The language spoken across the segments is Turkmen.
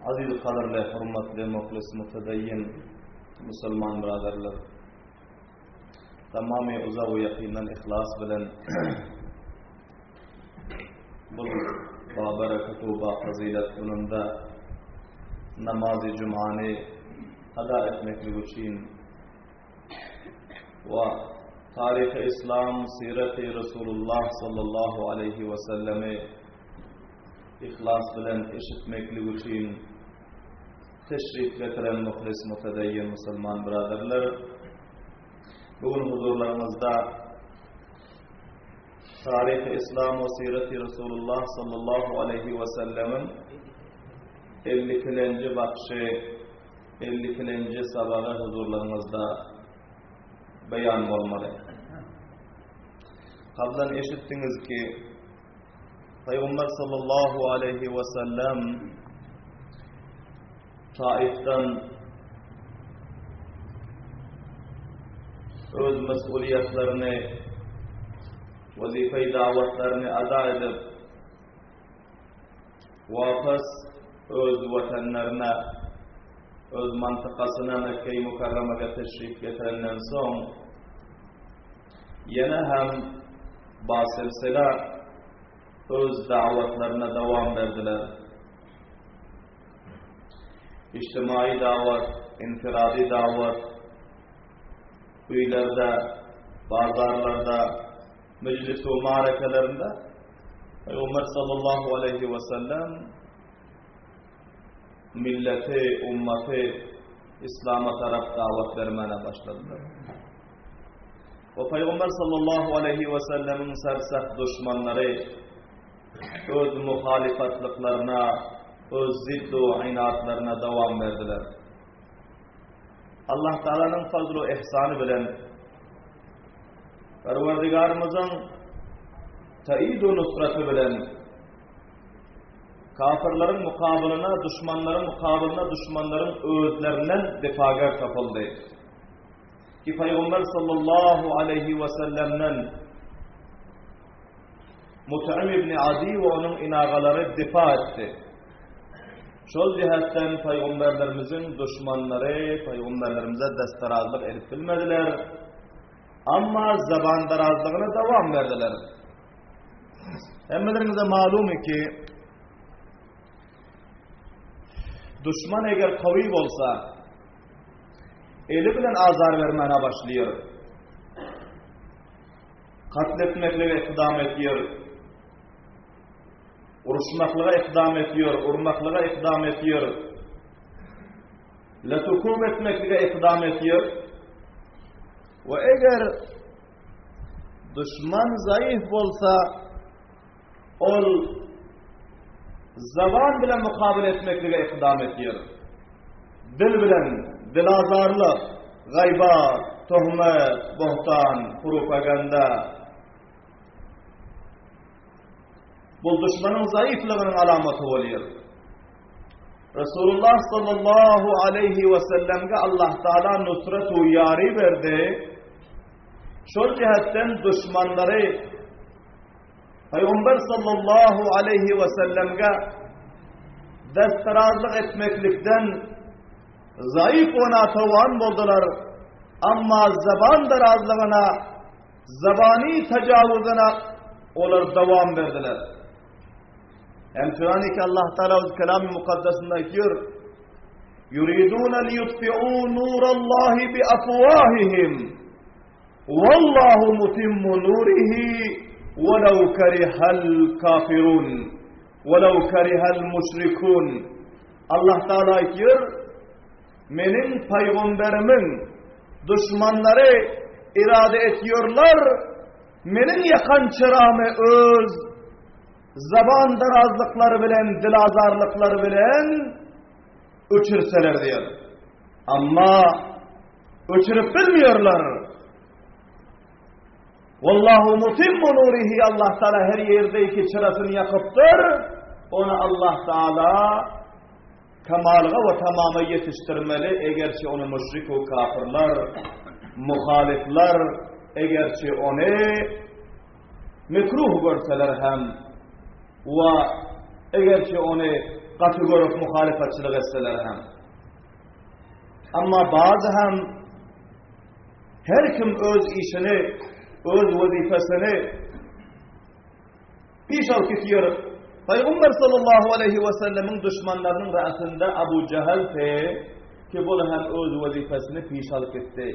Aziz gadyrly, hormatly, muhlis, mütedeýin musulman byradarlar. Tamamy uzak we ýakyndan yhlas bilen bu babereketu ba fazilet gününde namazy jumany ada etmeklik üçin we taryhy islam sireti Resulullah sallallahu aleyhi we sellemi yhlas bilen eşitmeklik üçin teşrif getiren muhlis mütedeýin musulman byradarlar, bu gün huzurlaryňyzda Taryhy Islam we Sireti Resulullah sallallahu aleyhi we sellemiň 52-lenji bakşy, 52-lenji sabagy huzurlaryňyzda beýan bolmaly. Kablan eşitdiňiz ki, Pygamber sallallahu aleýhi we sellem Taifden öz mesuliýetlerini, wezipe dawatlaryny ada edip, wapas öz watanlaryna, öz mantykasyna Mekke-i Mukarramaga teşrif getirenden soň, Ýene hem basilsile öz dawatlaryna dowam berdiler. Ijtimai dawat, infiradi dawat, öýlerde, bazarlarda, mejlis we marekelerinde Pygamber sallallahu aleýhi we sellem milleti, ummaty islama tarap dawat bermäne başladylar. We Pygamber sallallahu aleýhi we sellemiň sersert duşmanlary öz muhalyfatlyklaryna, öz ziddu inatlaryna dowam berdiler. Allah Taalanyň fazlu ihsany bilen Perwerdigarymyzyň taýydu nusraty bilen kafirleriň mukabylyna, duşmanlaryň mukabylyna duşmanlaryň özlerinden difager tapyldy. Ki Pygamber sallallahu aleýhi we sellemden Mut'im ibn Adi we onuň inagalary difa etdi. Şol jihetden pygamberlerimiziň duşmanlary pygamberlerimize desterazlyk edip bilmediler. Amma zabandarazlygyna dowam berdiler. Hemmeleriňize malum ki duşman eger kawy bolsa Eli bilen azar bermäne başlaýar. Katl etmeklige ikdam edýär. Uruşmaklyga ikdam edýär, urmaklyga ikdam edýär. Letukum etmeklige ikdam edýär. We eger düşman zaif bolsa, Ol zaban bilen mukabele etmeklige ikdam edýär. Dil bilen dilazarlyk, gaýbat, töhmet, bohtan, propaganda. Bu duşmanyň zaýyflygynyň alamaty bolýar. Resulullah sallallahu aleyhi ve sellemge Allah Taala nusrat we ýary berdi. Şol jihetden duşmanlary Pygamber sallallahu aleýhi we sellemge destrazlyk etmeklikden zaýyf we natawan boldular. Amma zaban darazlygyna, zabany tejawuzyna olar dowam berdiler. Hem ki Allah Taala öz kelamy mukaddesinde aýtýar: Yuriduna liyutfi'u nurallahi bi afwahihim. Wallahu mutimmu nurihi walaw karihal kafirun walaw karihal müşrikun. Allah Taala aýtýar, Meniň pygamberimiň duşmanlary irade etýärler, meniň ýakan çyramy öz zaban darazlyklary bilen, dilazarlyklary bilen öçürseler diýär. Amma Öçürip bilmiyorlar. Wallahu mutimmu nurihi Allah Taala her ýerdeki çyrasyny ýakypdyr. Ony Allah Taala kamalga we tamama ýetişdirmeli, egerçi ony müşrik we kafirler, muhalifler, egerçi ony mekruh görseler hem we egerçi ony. Gaty görüp muhalyfatçylyk etseler hem. Amma bazy hem her kim öz işini, öz wezipesini piş alyp gitýär. Pygamber sallallahu aleyhi we sellemiň duşmanlarynyň ra'synda Abu Jahal te ki bul hem öz wezipesini piş alyp gitdi.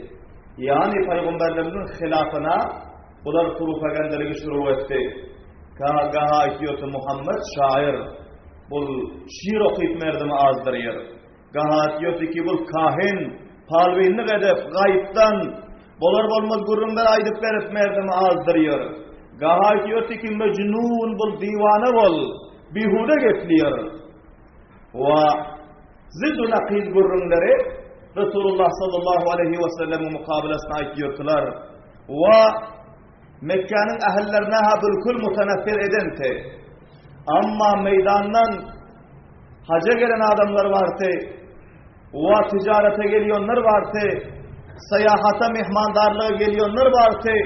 Ýani pygamberlerimiziň hilafyna bular propagandaligi şuru etdi. Gaha aýtýardy Muhammed şair. Bul şiir okyp merdimi azdyrýar. Gaha aýtýardy ki bul kahin, palwinlik edip, gaýypdan bolar-bolmaz gürrüňler aýdyp berip merdimi azdyrýar. Gaha aýtýardy ki mejnun bul diwana bol, bihuda gepleýär. Wa ziddu nakyz gürrüňleri Resulullah sallallahu aleyhi we sellemiň mukabelasynda aýtýardylar. Wa Mekgäniň ähillerine-hä bülkül muteneffir edenti. Amma meýdandan haja gelen adamlar bardy, wa tijarete gelýänler bardy, syýahata, myhmandarlyga gelýänler bardy.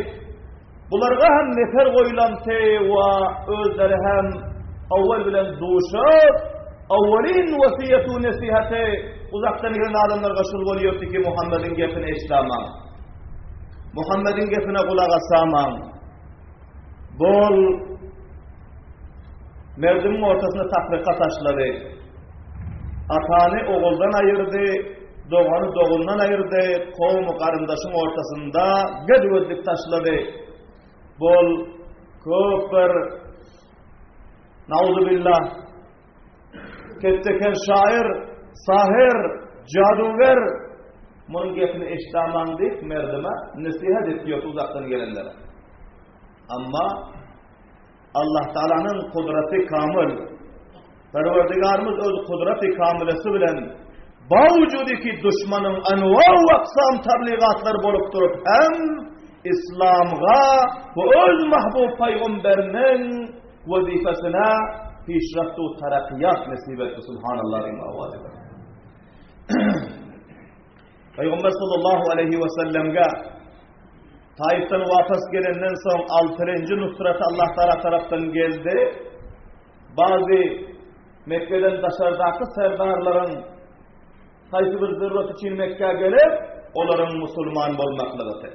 Bularga hem nefer goýlandy wa özleri hem awwal bilen duşup, awwalin wesiýetu nesihaty uzakdan gelen adamlarga şul bolýardy ki, Muhammediň gepini eşdamaň. Muhammediň gepine gulak asamaň. Bol merdimiň ortasyna tafrika taşlady. Atany oguldan aýyrdy, dogany dogundan aýyrdy, kowmy garyndaşyň ortasynda gedwedlik taşlady. Bol köp bir Nauzubillah Ketdeken şaýyr, sahyr, jaduger munuň gepini eşdamaň diýip merdime nesihat etýär uzakdan gelenlere. Amma Allah Taalanyň kudraty kamyl. Perwerdigarymyz öz kudraty kamylesi bilen bawujudi ki duşmanyň anwa we aksam tabligatlar bolup durup hem İslamga we öz mahbub pygamberiniň wezipesine pişraft u tarakyýat nesip etdi Subhanallah diýip owaz eder. Peygamber sallallahu aleyhi ve sellemge Taif'ten wapas gelenden soň altynjy nusraty Allah Taala tarapdan geldi. Bazı Mekke'den daşardaky serdarlaryň haýsy bir zerurət üçin Mekke'ye gelip, olaryň musulman bolmaklygy.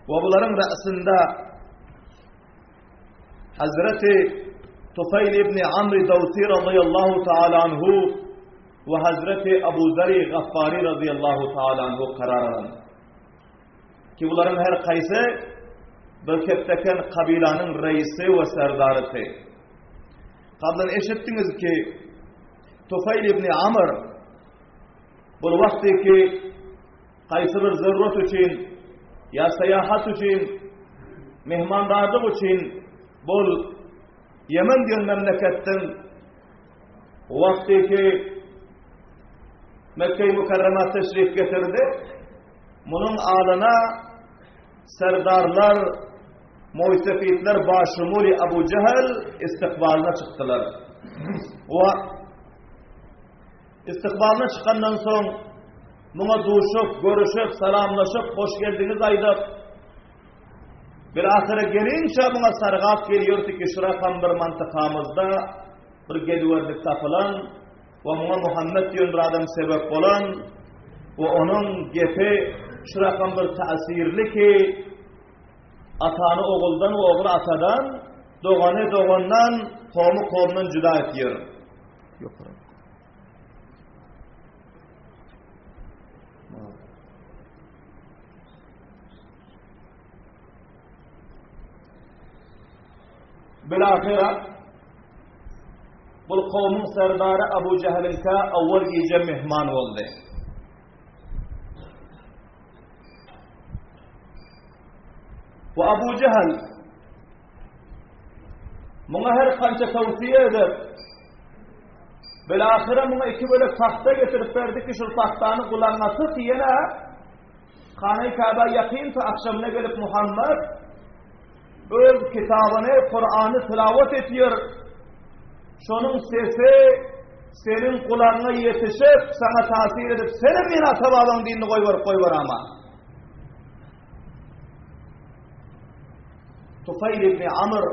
We bularyň ra'synda Hazreti Tufayl ibn Amr Dawsi radıyallahu taala anhu we Hazreti Abu Zeri Gaffari radıyallahu taala anhu karar alan. Ki bularyň her kaýsy bir ketdeken kabilanyň reisi we serdarysy. Kablan eşitdiňiz ki Tufayl ibn Amr bu wagty ki Haýsy bir zerurət üçin ýa syýahat üçin, mehmandarlyk üçin bol Ýemen diýen memleketden wagty ki Mekge-i Mükerrema teşrif getirdi. Munuň alyna serdarlar, moýsefitler başumuli Abu Jehel istikbalyna çykdylar. We Istikbalyna çykandan soň muňa duşup, görüşip, salamlaşyp, hoş geldiňiz aýdyp, bir ahyra gelinçä muňa sargap gelýärdi ki, şu rakam bir mantykamyzda bir gediwerlik tapylan we muňa Muhammet diýen bir adam sebäp bolan we onuň gepi şu rakam bir täsirli ki, atany oguldan we ogly atadan, dogany dogandan, kowmy kowumdan juda etýär. Ýokary. Bilahira bu kowmuň serdary Abu Jehliňkä awwal gije mehman boldy. Bu Abu Jehal Muňa her kança tawsiýe edip, Bilahyra muňa iki bölek pagta getirip berdi ki, şul pagtany gulagyňa syk ýene Hana-i Käbä ýakynsa akşamyna gelip Muhammet öz kitabyny, Kurany tilawat etýär. Şonuň sesi seniň gulagyňa ýetişip, saňa tasir edip, senem meni ata-babaň dinini goýberip goýberama. Tufayl ibn Amr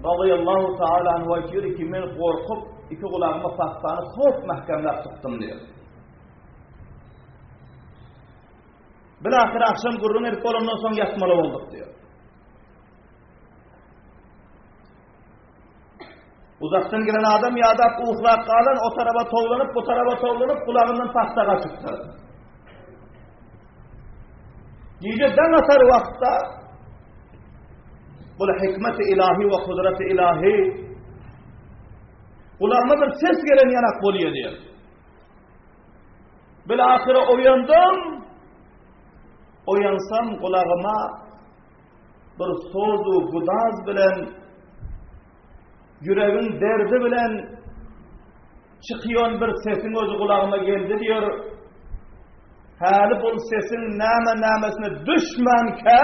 radıyallahu taala anhu aýtýar ki, men gorkup. Iki gulagyma pagtany sowuk mähkämläp dykdym diýýär. Bilahyr agşam gürrüň edip bolandan soň ýatmaly bolduk diýýär. Uzakdan gelen adam ýadap uhlap galan, o taraba towlanyp, bu taraba towlanyp, gulagyndan pagta gaçypdyr. Gije daň atar wagtda bu hikmet-i ilahi we kudret-i ilahi gulagyma bir ses gelen ýanak bolýar diýär. Bil ahyra oýandym. Oýansam gulagyma bir sozu gudaz bilen ýüregiň derdi bilen çykýan bir sesiň özi gulagyma geldi diýär. Häli bul sesiň näme nämesine düşmänkä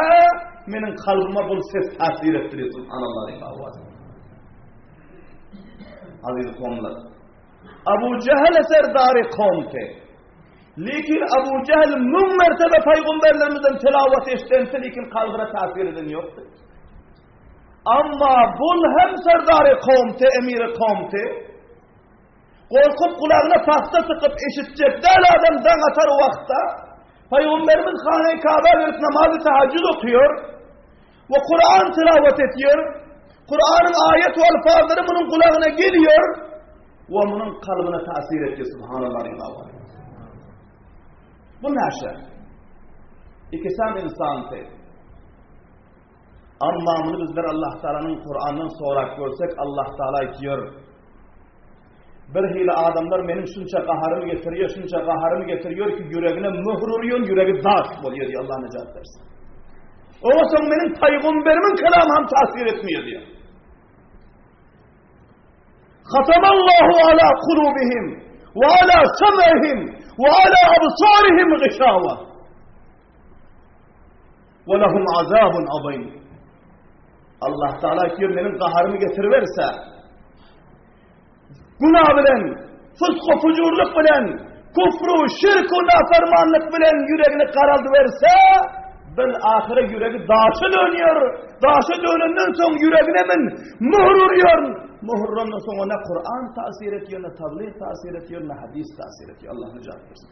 meniň kalbyma bul ses täsir etdi diýär. Subhanallah diýip awaz. Aziz kowumlar. Abu Jehel serdary kowumty. Lekin Abu Jehel müň mertebe paýgamberlerimizden tilawat eşdense, lekin kalbyna täsir eden ýokdy. Amma bul hem serdary kowumty, emiri kowumty. Gorkup gulagyna pagta tykyp eşitjek däl adam daň atar wagtda Paýgamberimiz Hana-i Kaaba gelip namazy tahajjud okuýar we Kur'an tilawat etýär. Kur'anyň aýat we alfazlary munuň gulagyna gelýär we munuň kalbyna täsir etýär. Subhanallah. Bu näşe? Ikisem insandy. Amma muny bizler Allah Taalanyň Kur'andan sorap görsek, Allah Taala aýtýar. Bir hili adamlar meniň şunça gaharymy getirýär, şunça gaharymy getirýär ki, ýüregine möhür urýan, ýüregi daş bolýar diýär, Allah nejat bersin. Oňa soň meniň paýgamberimiň kelamy hem täsir etmeýär diýär. Hatamallahu ala kulubihim we ala sam'ihim we ala absarihim gişawa. Ve lehum azabun azim. Allah Teala diýär, meniň gaharymy getiriberse, günah bilen, fysky fujurlyk bilen, kufru, şirku, nafermanlyk bilen ýüregini garaldyberse, bil ahyra ýüregi daşa dönýär. Daşa dönenden soň ýüregine men möhür urýaryn. Möhür urandan soň ona Kur'an täsir etýär, ne tablyg täsir etýär, ne hadis täsir etýär. Allah nejat bersin.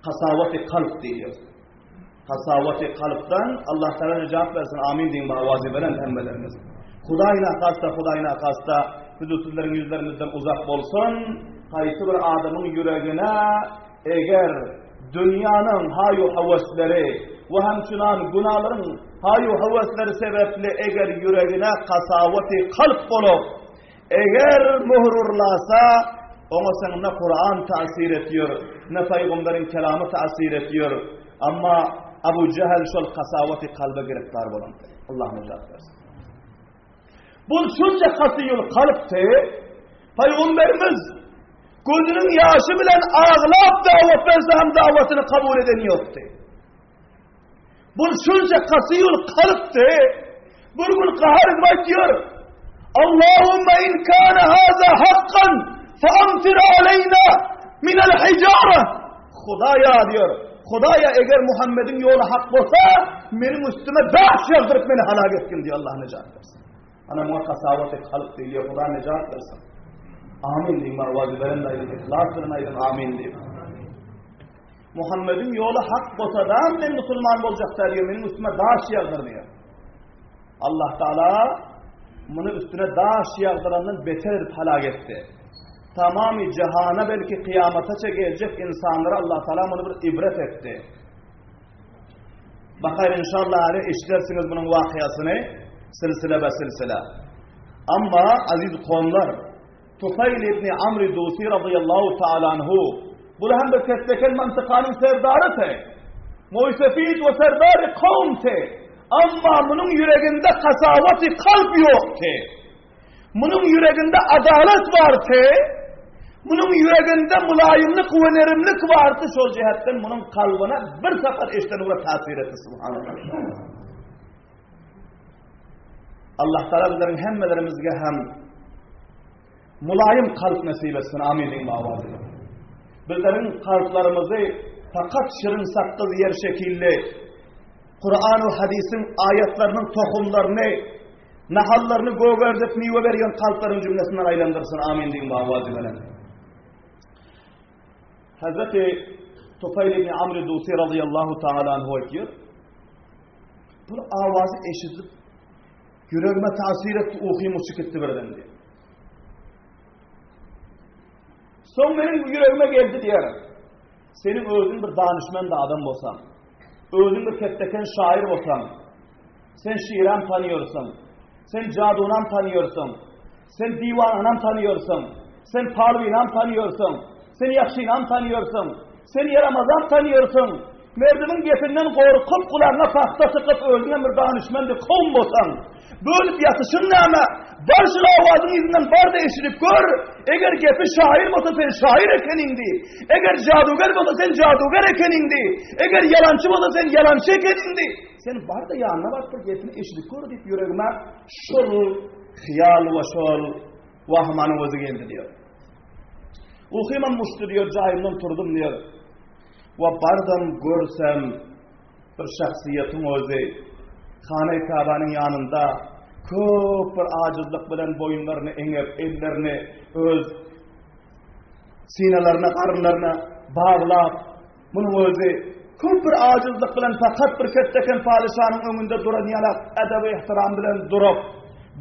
Kasawaty kalp diýilýär. Kasawaty kalpdan Allah Taala nejat bersin. Amin diýiň bu awazy bilen hemmelerimiz. Hudaý nakasta, Hudaý nakasta hüzürsizleriň ýüzlerimizden uzak bolsun. Haýsy bir adamyň ýüregine eger dünýäniň haýu hawasleri we hemçinan günalaryň haýu hawasleri sebäpli eger ýüregine kasawaty kalp bolup Eger möhür urlasa, oňa soň ne Kuran täsir etýär, ne pygamberiň kelamy täsir etýär. Amma Abu Jehel şol kasawaty kalba giriftar bolandy. Allah nejat bersin. Bu şunça kasyýul kalpdy. Pygamberimiz gözüniň ýaşy bilen aglap dawat berse hem dawatyny kabul eden ýokdy. Bu şunça kasyýul kalpdy. Bir gün gahar edip aýtýar. Allahumma in kana haza hakkan fa amtir aleyna min al hijara. Hudaýa diýär. Hudaýa eger Muhammediň ýoly hak bolsa, meniň üstüme daş ýagdyryp meni halak etgin diýär. Allah nejat bersin. Ana muňa kasawaty kalp diýilýär. Huda nejat bersin. Amin diýiň, awazy beren aýdyň, ihlas bilen aýdyň, amin diýiň. Muhammediň ýoly hak bolsa-da men musulman boljak däl diýýär, meniň üstüme daş ýagdyr diýýär. Allah Taala muny üstüne daş ýagdyrandan beter edip halak etdi. Tamamy jahana belki kyýamataça geljek insanlara Allah Taala muny bir ibret etdi. Bakar inşallah hali eşidersiňiz munuň wakyýasyny silsile be silsile. Amma aziz kowumlar Tufayl ibn Amr Dusi radıyallahu ta'ala anhu bu hem bir tesleken mantykanyň serdarydy. Moýsefid we serdary kowumdy. Amma munuň ýüreginde kasawaty kalp ýokdy. Munuň ýüreginde adalat bardy. Munuň ýüreginde mulaýymlyk we nerimlik bardy. Şol jihetden munuň kalbyna bir sapar eşden ugra täsir etdi. Subhanallah. Allah Taala bizleriň hemmelerimizge hem mulaýym kalp nesip etsin. Amin diýiň awazy. Bizleriň kalplarymyzy fakat şirin sakgyz ýer şekilli Kur'an we hadisiň aýatlarynyň tohumlaryny. Nahallaryny gögerdip miwe berýän kalplaryň jümlesinden aýlandyrsyn. Amin diýiň baba bilen. Hazreti Tufayl ibn Amr Dusi radıyallahu ta'ala anhu aýtýar. Bu awazy eşidip ýüregime täsir etdi, uhym uçup gitdi birden diýär. Soň meniň ýüregime geldi diýär. Seniň özüň bir danyşmend adam bolsaň, özüň bir ketdeken şaýyr bolsaň, sen şiram tanýarsyň, sen jadunam tanýarsyň, sen diwananam tanýarsyň, sen palwynam tanýarsyň, sen ýagşynam tanýarsyň, sen ýaramazam tanýarsyň, Merdimiň gepinden gorkup, gulagyňa pagta sykyp, özüňem bir danyşmendik kowum bolsaň, bölüp ýatyşyň näme? Bar şul owazyň yzyndan bar-da eşidip gör, eger gepi şaýyr bolsa sen şaýyr ekeniň diý, eger jaduger bolsa sen jaduger ekeniň diý, eger ýalançy bolsa sen ýalançy ekeniň diý. Sen bar-da ýanyna baryp bir gepini eşidip gör diýip ýüregime şol hyýal we şol wahymanyň özi geldi diýýär. Uhymam uçdy diýýär, jaýymdan turdum diýýär. We bardam görsem, bir şahsyýetiň özi Hana-i Kabanyň ýanynda köp bir ajyzlyk bilen boýunlaryny eňip, ellerini öz synalaryna, garynlaryna baglap, munuň özi köp bir ajyzlyk bilen fakat bir ketdeken palyşanyň öňünde duran ýalak edep-i-ihtiram bilen durup,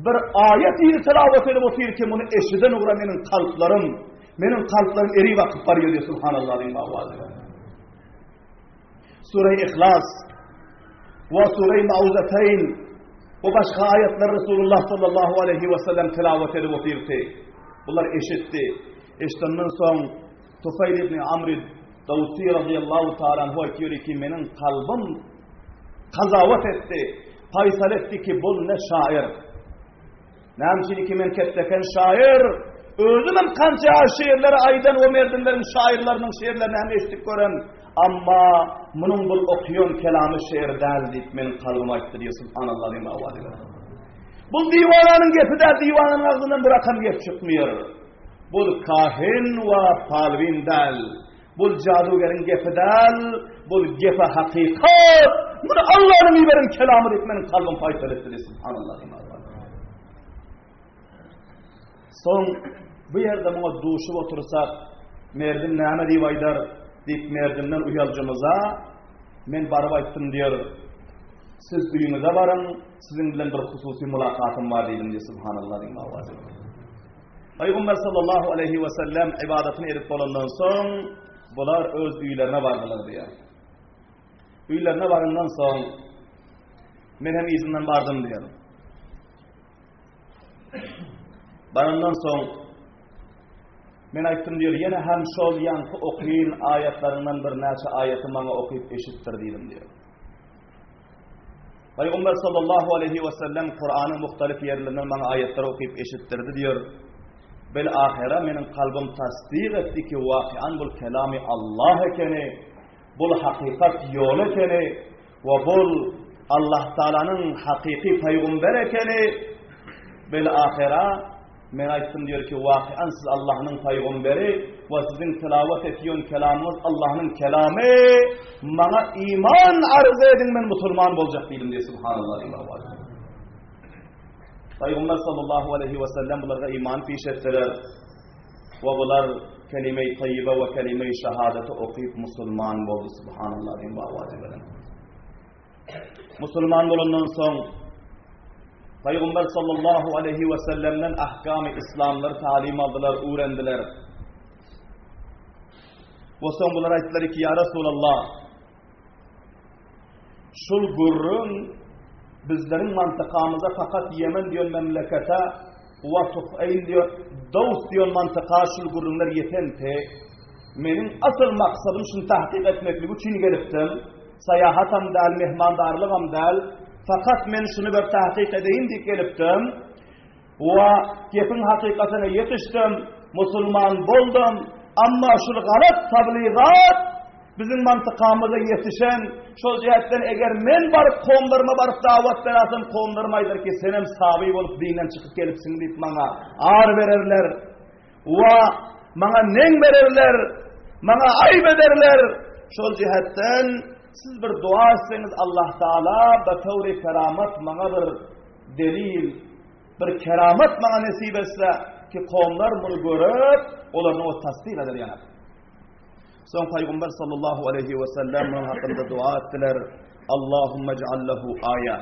bir aýat-y tilawat edip otyr ki, muny eşiden ugra meniň kalplarym Meniň kalplarym erip akyp barýar diýip subhanallah diýip awazy. Sure Ihlas we Sure Mauzateyn we başga aýatlar Resulullah sallallahu aleyhi we sellem tilawat edip otyrdy. Bular eşitdi. Eşidenden soň Tufayl ibn Amr Dawsi radıyallahu ta'ala anhu aýtýar ki meniň kalbym kazawat etdi. Faýsal etdi ki bu ne şair. Näme üçin ki men ketdeken şaýyr, özümem kança şiirleri aýdan o merdimleriň şaýyrlarynyň şiirlerini hem eşidip gören, amma munuň bul okuýan kelamy şiir däl diýip meniň kalbym aýtdy diýip subhanallah diýip awaz berdi. Bu diwananyň gepi däl, diwananyň agzyndan bir akam gep çykmaýar. Bu kahin we palwin däl. Bul jadugeriň gepi däl, bul gepe hakykat. Muny Allanyň iberen kelamy diýip meniň kalbym paýsal etdi diýip subhanallah. Soň bu ýerde muňa duşup otursak, merdim näme diýip aýdar diýip merdimden uýaljymyza men baryp aýtdym diýer. Siz öýüňize baryň, siziň bilen bir hususy mülakatym bar diýdim diýip subhanallah diýip awaz etdi. Pygamber sallallahu aleýhi we sellem ybadatyny edip bolandan soň, bular öz öýlerine bardylar diýýär. Öýlerine barandan soň, men hem yzyndan bardym diýýär. Barandan soň, men aýtdym diýýär, ýene hem şol ýaňky okyn aýatlaryndan birnäçe aýaty maňa okyp eşitdir diýdim diýýär. Pygamber sallallahu aleýhi we sellem Kuranyň muhtalif ýerlerinden maňa aýatlar okyp eşitdirdi diýer. Bil ahira meniň kalbym tasdyk etdi ki wakian bul kelamy Allah ekeni, bul hakykat ýol ekeni we bul Allah Taalanyň hakyky pygamber ekeni. Bil ahira Men aýtdym diýer ki, wakian siz Allahnyň pygamberi we siziň tilawat etýän kelamyňyz Allahnyň kelamy, maňa iman arz ediň men musulman boljak diýdim diýip subhanallah diýip awaz. Pygamber sallallahu aleyhi we sellem bulara iman piş etdiler. We bular kelime-i taýýibe we kelime-i şahadaty okyp musulman boldy subhanallah diýip awaz beren. Musulman bolandan soň Pygamber sallallahu aleyhi we sellemden ahkamy islamlary talim aldylar, öwrendiler. We soň bular aýtdylar ki, ýa Resulallah, şul gürrüň bizleriň mantykamyza fakat Ýemen diýen memlekete we Tufeýl diýen Dows diýen mantyka şul gürrüňler ýetenti. Meniň asyl maksadym şuny tahkyk etmeklik üçin gelipdim. Saýahatam däl, mehmandarlygam däl. Fakat men şuny bir tahkyk edeýin diýip gelipdim. We gepiň hakykatyna ýetişdim, musulman boldum. Amma şul galat tabligat biziň mantykamyza ýetişen, şol jähetden eger men baryp kowumlaryma baryp dawat berasam, kowumlarym aýdar ki, senem saby bolup dinden çykyp gelipsiň diýip maňa ar bererler. Wa maňa neň bererler, maňa aýp ederler. Şol jihetden siz bir dua etseňiz Allah Taala betewri keramat maňa bir delil. Bir keramat maňa nesip etse ki kowumlar muny görüp, olarny o tasdyk eder ýanak. Soň Paýgamber sallallahu aleýhi we sellem munuň hakynda dua etdiler. Allahumma ij'al lahu aýa.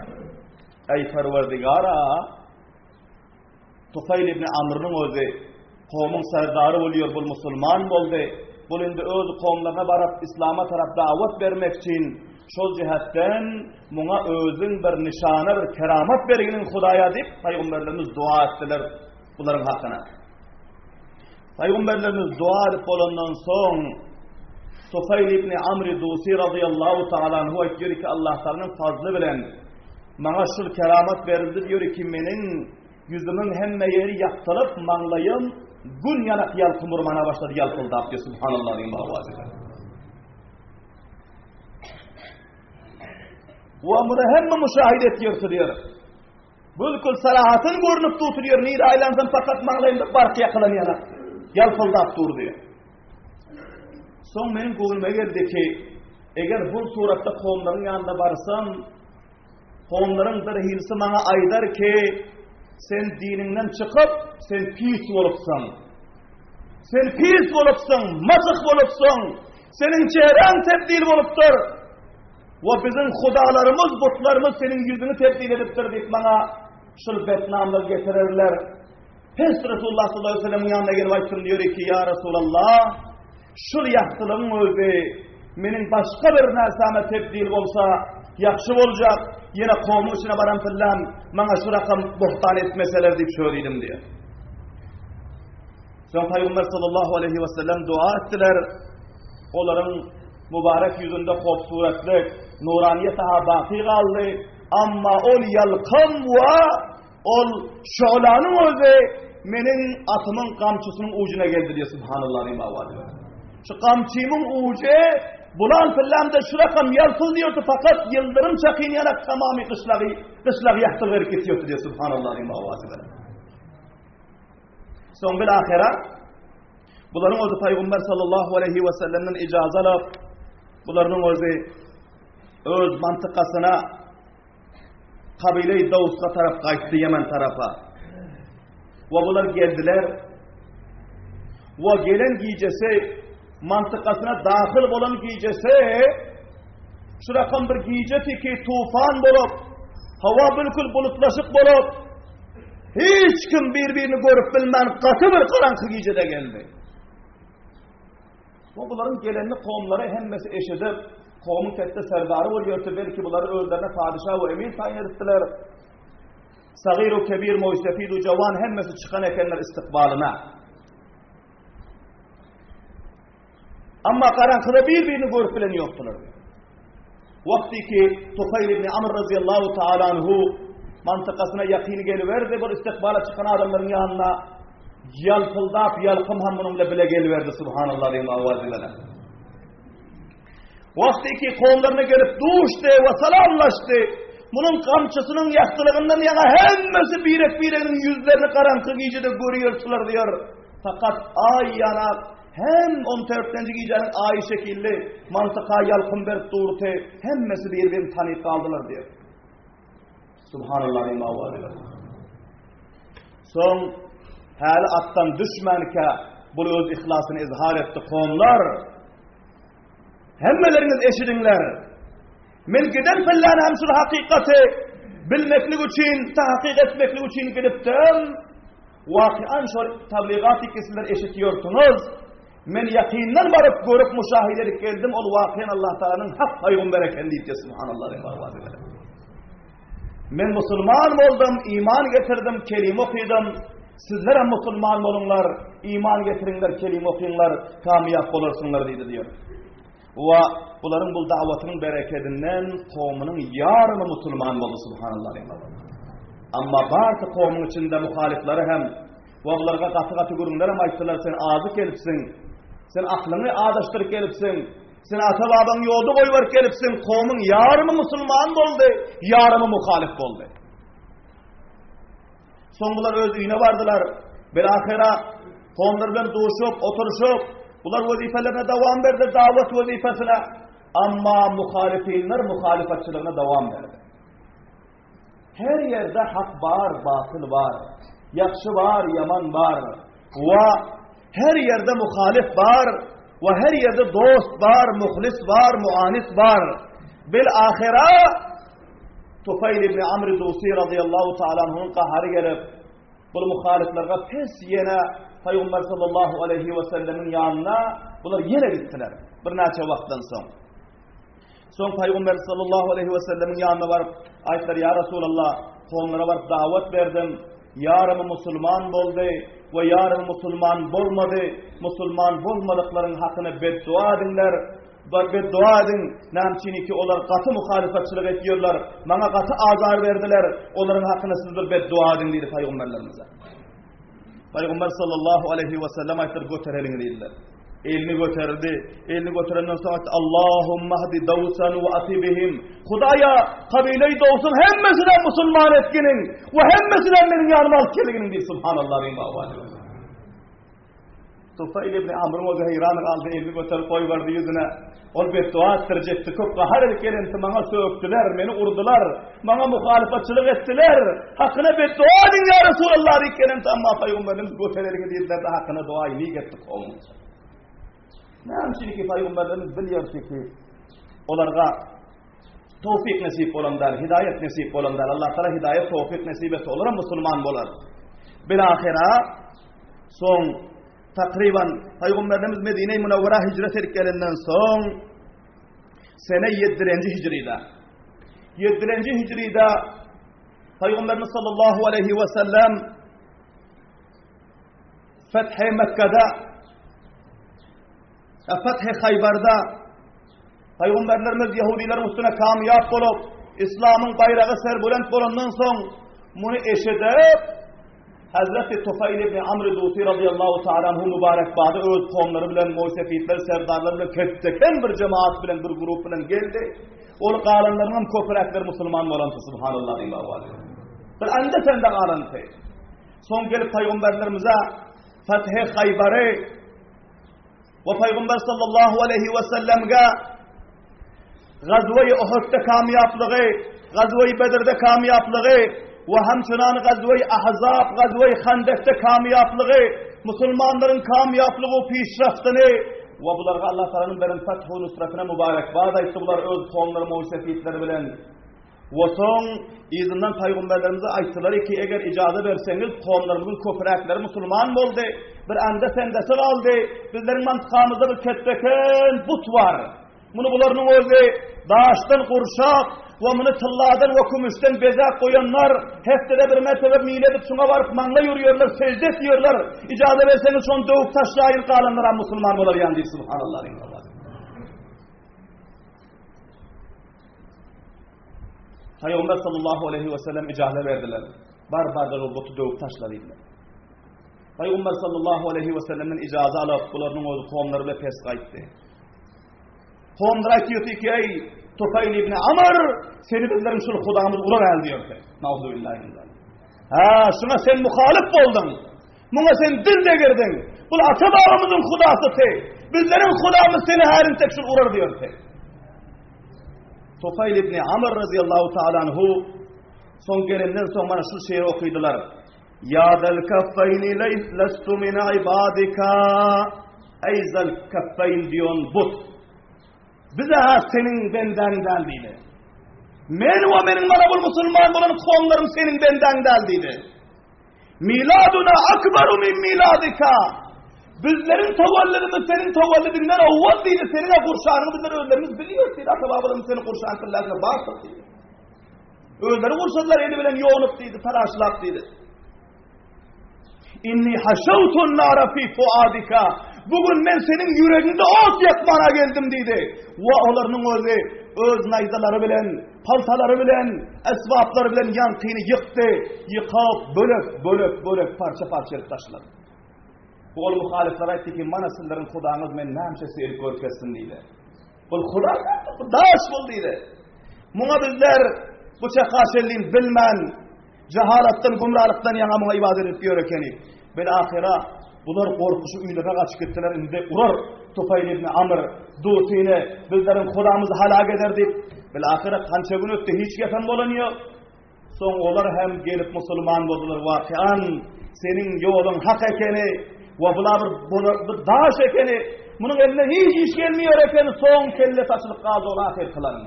Eý Perwerdigara, Tufaýl ibn Amrnyň özi kowumyň serdary bolýar, bul musulman boldy. Bul indi öz kowumlaryna baryp islama tarap dawat bermek üçin şol jihetden muňa özüň bir nyşana, bir keramat berginiň Hudaýa diýip paýgamberlerimiz dua etdiler bularyň hakyna. Paýgamberlerimiz dua edip bolandan soň Tufaýl ibn Amr Dusi radiyallahu ta'ala anhu aýtýar ki Allah Taalanyň fazly bilen Maňa şul keramat berildi diýür ki, meniň ýüzümiň hemme ýeri ýakdylyp, maňlaýym gün ýanak ýalkym urmana başlady ýalpyldap diýip, subhanallah diýip owazy. We muny hemme müşahide etýärdi diýär. Bülkül sarahatyn görnüp durdy diýär, nirä aýlansam fakat maňlaýymda bark ýakylan ýanak ýalpyldap dur diýär. Soň meniň göwnüme geldi ki, eger bu suratda kowumlaryň ýanyna barsam, kowumlaryň bir hilisi maňa aýdar ki, sen diniňden çykyp, sen pis bolupsyň. Sen pis bolupsyň, masyh bolupsyň, seniň çehräň tebdil bolupdyr. We biziň hudalarymyz, butlarymyz seniň ýüzüňi tebdil edipdir diýip maňa şul betnamlar getirerler. Pes Resulullah sallallahu aleyhi ve sellemiň ýanyna gelip aýtdym diýer ki, ýa Resulallah, şul ýagtylygyň özi meniň başga bir närsame tebdil bolsa, ýagşy boljak, ýene kowmuň içine baran pyllam, maňa şu rakam bohtan etmeseler diýip şöyle diýdim diýer. Soň Pygamber sallallahu aleyhi ve sellem dua etdiler. Olaryň mübarek ýüzünde howpsuratlyk, nuraniýet daha baky galdy. Amma ol ýalkym we Ol şolanyň özi meniň atymyň gamçysynyň ujuna geldi diýýär, subhanallah diýip awazy bilen. Şu gamçymyň ujy bulan pyllamda şu rakam ýalpyz diýýärdi, fakat ýyldyrym çakyn ýanak tamamy gyşlagy, gyşlagy ýagtyl berip gitýärdi diýýär, subhanallah diýip awazy bilen. Soň bil ahira bularyň özi Paýgamber sallallahu aleyhi we sellemden ijaza alyp, bularyň özi öz mantykasyna Kabile-i Dawusga tarap gaýtdy Ýemen tarapa. We bular geldiler. We gelen gijesi mantykasyna dahyl bolan gijesi şu rakam bir gijesi ki tufan bolup, hawa bülkül bulutlaşyk bolup, hiç kim bir-birini görüp bilmän gaty bir garaňky gijede geldi. Bu bularyň gelenini kowumlary hemmesi eşidip, kowumyň ketde serdary bolýardy, belki bulary özlerine padyşa we emir taýyn edipdiler. Sagyr u kebir, moýsefid u jawan hemmesi çykan ekenler istikbalyna. Amma garaňkyda bir-birini görüp bilen ýokdular. Wagty ki Tufaýl ibn Amr razyýallahu taala anhu mantykasyna ýakyn geliberdi, bir istikbala çykan adamlaryň ýanyna ýalpyldap ýalkym hem munuň bilen bile geliberdi subhanallah diýen awazy bilen. Wagty ki kowumlaryna gelip duşdy we salamlaşdy. Munuň gamçysynyň ýagtylygyndan ýaňa hemmesi birek-bireginiň ýüzlerini garaňky gijede görýärdiler diýär. Fakat aý ýanak Hem on törtlenji gijäniň aýy şekilli mantyka ýalkym berip durdy, hemmesi bir-birini tanyp galdylar diýip. Subhanallah diýip owazy berdi. Soň häli atdan düşmänkä bul öz yhlasyny izhar etdi, Kowumlar, hemmeleriňiz eşidiňler. Men giden pillän hem şul hakykaty bilmeklik üçin, tahkyk etmeklik üçin gidipdim. Wakyan şol tabligat ki sizler eşitýorsuňyz. Men ýakyndan baryp görüp müşahide edip geldim, ol wakyan Allah Taalanyň hak pygamber eken diýip subhanallah diýip owazy berdi. Men musulman boldum, iman getirdim, kelime okydym. Sizler hem musulman boluňlar, iman getiriňler, kelime okyňlar, kamyýap bolarsyňlar diýdi diýär. We bularyň bul dawatynyň berekedinden kowumynyň ýarymy musulman boldy subhanallah diýip. Amma barky kowumyň içinde muhalyflary hem we bularga gaty-gaty gürrüňler hem aýtdylar, sen azy gelipsiň, sen aklyňy azaşdyryp gelipsiň, sen ata-babaň ýolda goýberip gelipsiň, kowumyň ýarymy musulman boldy, ýarymy muhalyf boldy. Soň bular öz öýüne bardylar. Bilahyra kowumlar bilen duşup, oturyşyp, bular wezipelerine dowam berdi, dawat wezipesine. Amma muhalyfinler muhalyfatçylygyna dowam berdi. Her ýerde hak bar, batyl bar. Ýagşy bar, ýaman bar. We her ýerde muhalif bar we her ýerde dost bar, muhlis bar, muanis bar. Bil ahyra Tufaýl ibn Amr Dusi radiyallahu ta'ala anhuň gahary gelip, bu muhaliflerge pes ýene Peygamber sallallahu aleyhi we sellemiň ýanyna bular ýene gitdiler. Birnäçe wagtdan soň. Soň Pygamber sallallahu aleýhi we sellemiň ýanyna baryp, aýtdylar, Ýa Resulallah, kowumlara baryp dawat berdim, ýarymy musulman boldy we ýarymy musulman bolmady, musulman bolmadyklaryň hakyna beddua ediňler, bir beddua ediň, näme üçin ki olar gaty muhalyfatçylyk etýärler, maňa gaty azar berdiler, olaryň hakyna siz bir beddua ediň diýdi pygamberlerimize. Pygamber sallallahu aleýhi we sellem aýtdylar, göter eliňi diýdiler. Elini göterdi. Elini göterenden soň aýtdy, Allahumma hdi dawsan we ati bihim. Hudaýa, kabileý dawsyň hemmesini musulman etginiň we hemmesini meniň ýanyma alyp gelginiň diýdi. Subhanallah diýip baba. Tufaýl ibn Amryň özi heýran galdy, elini göterip goýberdi ýüzüne. Ol beddua etdirjekdi. Köp gahar edip gelenti maňa sökdüler, meni urdular, maňa muhalyfatçylyk etdiler. Hakyna beddua ediň ýa Resulallah diýip gelenti, amma pygamberimiz göter eliňi diýdiler-de hakyna dua inik etdi kowumyň. Näme üçin ki pygamberimiz bilýär ki olarga towfik nesip bolan däl, hidaýat nesip bolan däl. Allah Taala hidaýat towfik nesip etse olara musulman bolar. Bil ahira soň Takryban, Pygamberimiz Medine-i Münewwera hijret edip gelenden soň, sene ýedilenji hijride. Ýedilenji hijride Pygamberimiz sallallahu aleyhi ve sellem Fethi Mekke'de Fethi Haybar'da Pygamberlerimiz Ýahudileriň üstüne kamyýap bolup, Islamyň baýragy serbülent bolandan soň, muny eşidip, Hazreti Tufaýl ibn Amr Dusi radiyallahu ta'ala anhu mübarekbady öz kowumlary bilen, moýsefitler, serdarlar bilen ketdeken bir jemaat bilen, bir grup bilen geldi. Ol galanlaryň hem köpräkleri musulman bolandy, subhanallah diýip. Bir anda-sende galandy. Soň gelip pygamberlerimize Fethi Haýbary We Pygamber sallallahu aleýhi we sellemge Gazwe-i Uhudda kamýaplygy, Gazwe-i Bedirde kamýaplygy we hemçinan Gazwe-i Ahzab, Gazwe-i Handekde kamýaplygy, musulmanlaryň kamýaplygy we pişraftyny we bularga Allah Taalanyň beren feth we nusratyna mübarekbad aýtdy bular öz kowumlary moýsefitleri bilen. We soň yzyndan pygamberlerimize aýtdylar ki, eger ijaza berseňiz, kowumlarymyzyň köpräkleri musulman boldy, bir anda-sendesi galdy, bizleriň mantykamyzda bir ketbeken but bar. Muny bularynyň özi daşdan gurşap we muny tylladan we kümüşden bezäp goýanlar, hepdede bir mertebe mile edip şuňa baryp maňlaý urýarlar, sežde etýärler. Ijaza berseňiz şony döwüp taşlaýyn, galanlaram musulman bolar ýan diýip, subhanallah. Pygamber sallallahu aleyhi ve sellem ijaza berdiler. Bar barda ol buty döwüp taşla diýdiler. Pygamber sallallahu aleyhi ve sellemden ijaza alyp, bularyň öz kowumlary bilen pes gaýtdy. Kowumlar aýtýardy ki, ey Tufayl ibn Amr, seni bizleriň şul hudamyz urar äl diýerdi. Nauzubillahi min zalik. Ha, şuna sen muhalif bolduň. Muňa sen dil degirdiň. Bul ata-babamyzyň hudasy. Bizleriň hudamyz seni härin tek şul urar diýerdi. Tufaýl ibn Amr razyýallahu taala anhu soň gelenden soň mana şu şeýri okydylar. Ýa zal kaffeýni lestu min ibadika Eý zal kaffeýn diýen but. Bize ha seniň bendäň däl diýdi. Men we meniň mana bul musulman bolan kowumlarym seniň bendäň däl diýdi. Miladuna akbaru min miladika. Bizleriň tawalludymyz seniň tawalludyňdan owwal diýdi. Seniň gurşanyňy bizler özlerimiz bilýäris diýdi. Ata-babalarymyz seni gurşan tyllasyna bardyr diýdi. Özleri gurşadylar eli bilen ýonup diýdi, taraşlap diýdi. Inni haşawtun nara fi fuadika. Bugün men seniň ýüregiňde ot ýakmana geldim diýdi. We olaryň özi öz naýzalary bilen Paltalary bilen, esbaplary bilen ýaňkyny ýykdy, ýykap, bölek, bölek, bölek, parça-parça edip taşlady. Bu ol muhalyflara aýtdy ki, mana sizleriň hudaňyz men nämçe seýrip görkezsin diýdi. Bul huda, bu daş bul diýdi. Muňa bizler bu çaka şellin bilmän, Jahalatdan, gümralykdan ýaňa muňa ybadat edip ýör ekeni. Bil ahyra bular gorkuşyp öýlerine gaçyp gitdiler. Indi urar Tufaýl ibn Amr Dusini bizleriň Hudamyzy halak eder diýip. Bil ahyra kança gün ötdi, hiç gepem bolan ýok. Soň olar hem gelip musulman boldular. Wakian seniň ýoluň hak ekeni we bular bir bolar bir daş ekeni. Munuň eline hiç iş gelmeýär ekeni. Soň kelle saçylyp galdy ol ahyrkylaryň.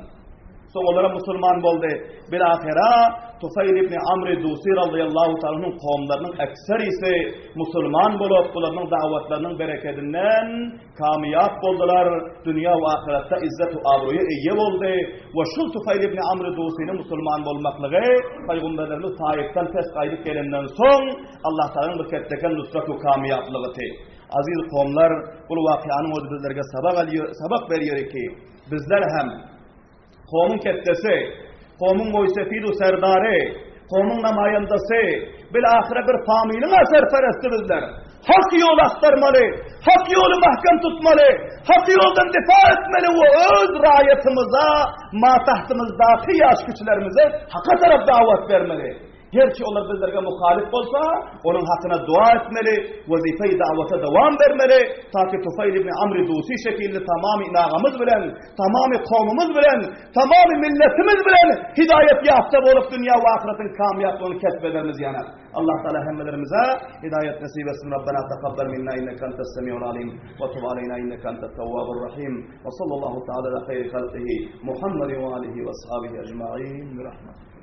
Soň olara musulman boldy. Bilahira Tufayl ibn Amr Dusi radiyallahu ta'alanyň kowumlarynyň ekserisi musulman bolup, bularyň dawatlarynyň berekedinden kamyýap boldular, dünýä we ahyretde izzet we abroýa eýe boldy we şul Tufayl ibn Amr Dusiniň musulman bolmaklygy Pygamberlerimiz Taifden pes gaýdyp gelenden soň Allah Taalanyň bir ketdeken nusrat we kamyýaplygydy. Aziz kowumlar, bul wakyanyň özi bizlerge sabak alýar, sabak berýär ki, bizler hem Kowmuň ketdesi, kowmuň moýsefid-u serdary, kowmuň namaýandasy, bil-ahyra bir familiň-ä serperesti bizler. Hak ýoly agtarmaly, hak ýoly mahkem tutmaly, hak ýoldan difa etmeli we öz raýatymyza, matahtymyzdaky ýaş kiçilerimize haka tarap dawat bermeli. Gerçi olar bizlerge muhalyf bolsa, onuň hakyna dua etmeli, wezipe-i dawata dowam bermeli, ta ki Tufaýl ibn Amr Dusi şekilli tamamy inagamyz bilen, tamamy kowmumyz bilen, tamamy milletimiz bilen hidaýet ýafta bolup dünýä we ahyretiň kamýaplygyny kesp edermiz ýanak. Allah Taala hemmelerimize hidaýet nesip etsin. Rabbena takabbal minna inneke entes semiul alim we tub aleyna inneke entet tawwabur rahim. Ve sallallahu taala ala hayri halqihi Muhammedin ve alihi ve ashabihi ecmaîn. Bi rahmetik.